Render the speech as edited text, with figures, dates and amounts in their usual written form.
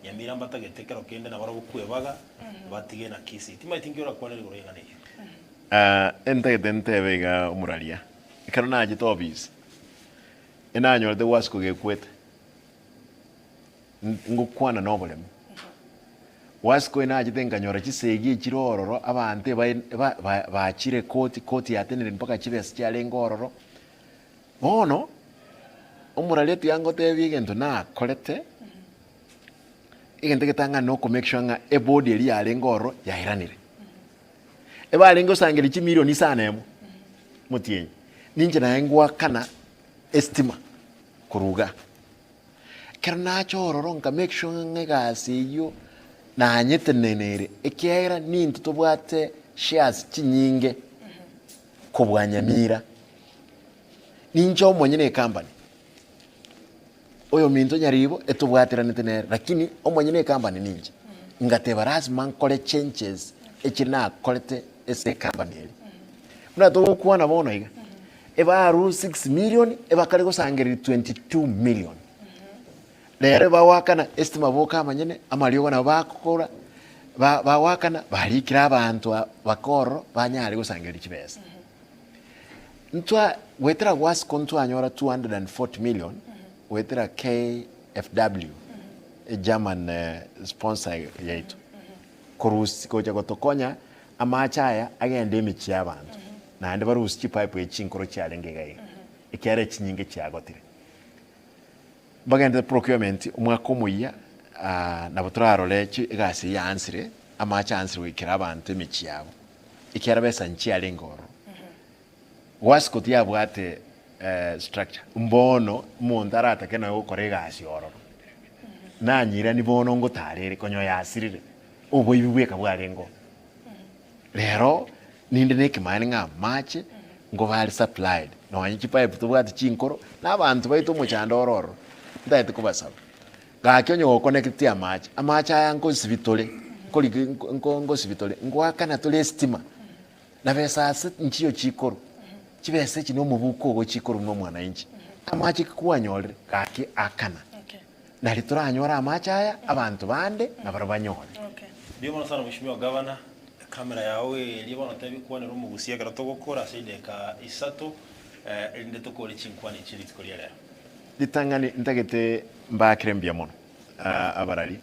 Nyamira mbatagete ekero kende nabarabwo kwebaga, batige na Kisii. Timanyeti inki orakwanere igoro y'eng'ana eyio. Entagete ntebe iga omoraria, ekero nachete ofisi, enanyorete gwasiko gekwete, ngokwana na oboremu. Gwasiko enachete nkanyora chisegi echire ororo, abanto ebae ba- ba- bachire koti, koti yatenenire mpaka chibesa chiarenge ororo. Bono, omoraria tiga ngotebie egento nakorete, egento egetang'ani na oko make sure ng'a ebodi eria yarenge ororo yairanire. Ebarenge gosangereria chimilioni isano emo, omotienyi, ninche naye ngoakana estima korwa igaa. Ekero nacha ororo nka make sure ng'a egasi eyio nanyetenenere ekiagera nintwe tobwate shares chinyinge kobua Nyamira. Ninche omonyene ecompany, oyominto Nyaribo etobwateranete nere lakini omonyene ecompany ninche. Ngateba lazima nkore changes echi nakorete ase ecompany eria. Buna togokwana bono iga, ebarure 6 million ebakare gosangereria 22 million. Rero ebagoakana estima boka abanyene, amariogo nabo bakogora, ba- bagoakana barikire abanto aba baka ororo banyare gosangereria chibesa. Ntwa goetera gwasiko ntwanyora 240 million goetera KFW, e German sponsor yaito, korusia gocha gotokonya amache aya agende emechie ya abanto, naende barusie chipipe echi chinkoro chiarenge iga iga, ekiagera echinyinge chiagotire. Mbagenderete procurement omwaka omoyia nabo torarore chi egasi eye yaansire, amache aansire goikera abanto emechie yabo, ekiagera besa nchiarenge ororo. Gwasiko tiyabwate structure, mbono omonto aratake nonya gokora egasi ororo, nanyirani bono ngotarere konya oyasirire, oboibi bweka bwarenge oo. Rero ninde na ekemanyererio ng'a amache nkoba are supplied, nonye chipipe tobwate chinkoro, na abanto baito omochando ore ororo, ntagete kobasaba, gaki onye gokonecti amache, amache aya nkosibia tore, nkorigi nko nko nkosibia tore, ngoakana tore estima, na besa ase nchiyo chikorwa, chibesa echi na omobuko ogo chikorwa buna omwananchi, amache ki kwanyorire, gaki akana. Nari toranyore amache aya, abanto bande nabarabwo banyore. Mbuya mono sana Mheshimiwa Governor, ecamera yao eria bono tebi kwanera omogusia ekero togokora ase chidakika isato erinde tokore chinkwana echi rituko ria rero. Ritang'ani ntagete mbakere mbuya mono abarari.